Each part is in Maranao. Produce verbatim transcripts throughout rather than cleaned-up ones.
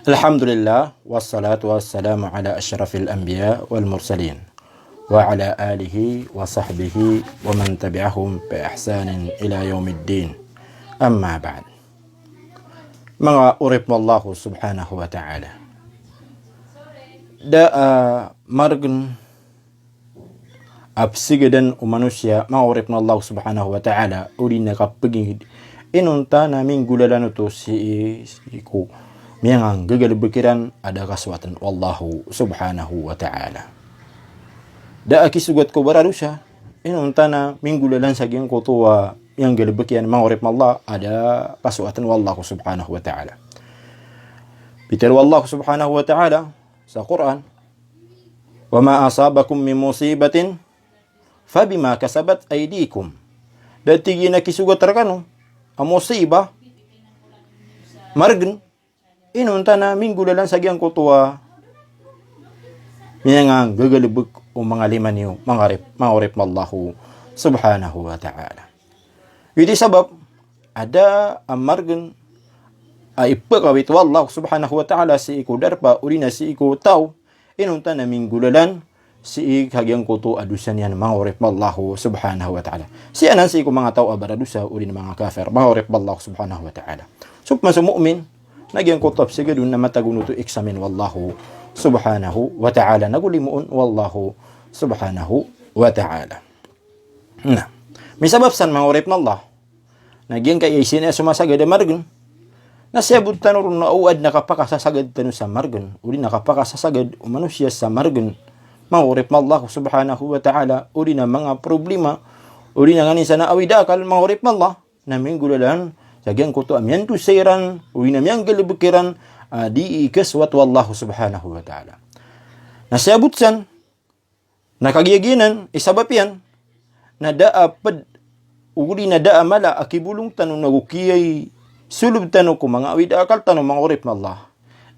Alhamdulillah, wassalatu wassalamu ala ashrafil anbiya wal mursalin, wa ala alihi wa sahbihi wa man tabi'ahum bi ihsanin ila yawmiddin. Amma ba'd. Manga oripn o Allah subhanahu wa ta'ala. Da a margn a pzagadan o manosiya, manga oripn o Allah subhanahu wa ta'ala, odi na kapagingd, inonta na minggolalan oto sii ko miyanganggagalbk iran a da kasoatan o Allah subhanahu wa ta'ala. Da a kisogat ko baradosa, inonta na minggolalan sa giyangkoto a miyanggalbk iyan, manga oripn o Allah, a da kasoatan o Allah subhanahu wa ta'ala. Pitharo o Allah subhanahu wa ta'ala sa Qur'an, "Wa ma asabakum min musibatin fa bima kasabat aydikum." Da, tig iyan, a kisogat rkano a mosibah, margn, inonta na minggolalan sa giyangkoto a miyanganggagalbk o manga lima niyo, manga orip, manga oripn o Allah subhanahu wa ta'ala. Giyoto i sabap a da a margn a ipkawit o Allah subhanahu wa ta'ala sii ko darpa odi na sii ko taw, inonta na minggolalan sii ka giyangkoto a dosa niyan, manga oripn o Allah subhanahu wa ta'ala. Sii anan sii ko manga taw a baradosa odi na manga kafir, manga oripn o Allah subhanahu wa ta'ala. So pman so mu'min, na giyangkoto a pzagadon na matago oto i examine o Allah subhanahu wa ta'ala, na golimoon o Allah subhanahu wa ta'ala. Na misabap san, manga oripn o Allah, na giyangkaya i sii niyan somasagad a margn, na siyabot tano ron na o adn a kapakasasagad tano sa margn, odi na kapakasasagad o manosiya sa margn, manga oripn o Allah subhanahu wa ta'ala, odi na manga problema, odi na nganin san a awid a akal, manga oripn o Allah, na minggolalan sa giyangkoto a miyandosa iran, odi na miyanggalbk iran, a dii kasoat o Allah subhanahu wa ta'ala. Na siyabot san, na kagiya giyanan i sabap iyan, na da a pd, odi na da a mala a kibolong tano nago kiyaisolb tano ko manga awid a akal tano, manga oripn o Allah,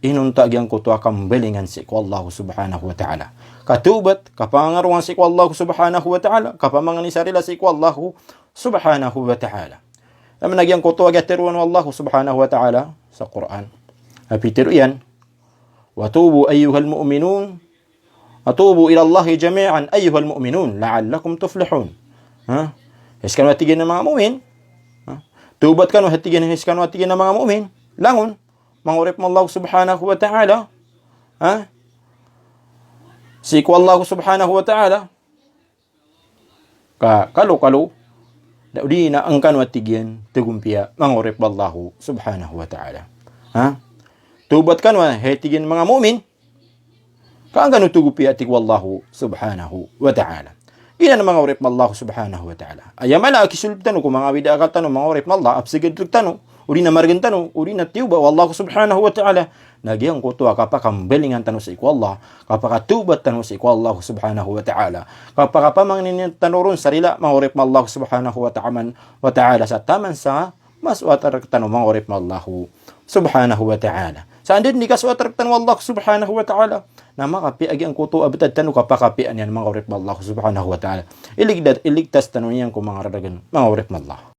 inonta giyangkoto a kambalingan sii ko Allah subhanahu wa ta'ala. Katawbat, kapangarongan sii ko Allah subhanahu wa ta'ala, kapamangni sa rila sii ko Allah subhanahu wa ta'ala. Aya maana giyangkoto a giya tharoon o Allah subhanahu wa ta'ala sa Qur'an, a pitharo iyan, "Wa tubu ayyuhal mu'minun, wa tubu ilallahi jami'an ayyuhal mu'minun la'allakum tuflihun." Ha? Hay skano, a tig iyan, a manga mu'min. Ha? Tawbat kano, a tig iyan, hay skano, a tig iyan, a manga mu'min. Langon, manga oripn o Allah subhanahu wa ta'ala. Ha? Sii ko Allah subhanahu wa ta'ala. Ka kalokalo, da odi na angkano, a tig iyan, tagompiya, manga oripn o Allah subhanahu wa ta'ala. Ha? Tawbat kano, a tig iyan, manga mu'min. Ka angkano tagompiya, a tig o Allah subhanahu wa ta'ala. Giyanan, manga oripn o Allah subhanahu wa ta'ala, aya mala a kisolb tano ko manga awid a akal tano, manga oripn o Allah, a pzagad rktano, odi na margn tano, odi na tiyawba o Allah subhanahu wa ta'ala, na giyangkoto a kapakambalingan tano sii ko Allah, kapakatawbat tano sii ko Allah subhanahu wa ta'ala, kapakapamangni tano ron sa rila, manga oripn o Allah subhanahu wa ta'ala, wa ta'ala, sa taman sa masoat rktano, manga oripn o Allah subhanahu wa ta'ala. Sa anda dn i kasoat rktano o Allah subhanahu wa ta'ala, na makapiya giyangkoto a btad tano, kapakapiya niyan, manga oripn o Allah subhanahu wa ta'ala. Iligtas, iligtas tano niyan ko manga raragn, manga oripn o Allah.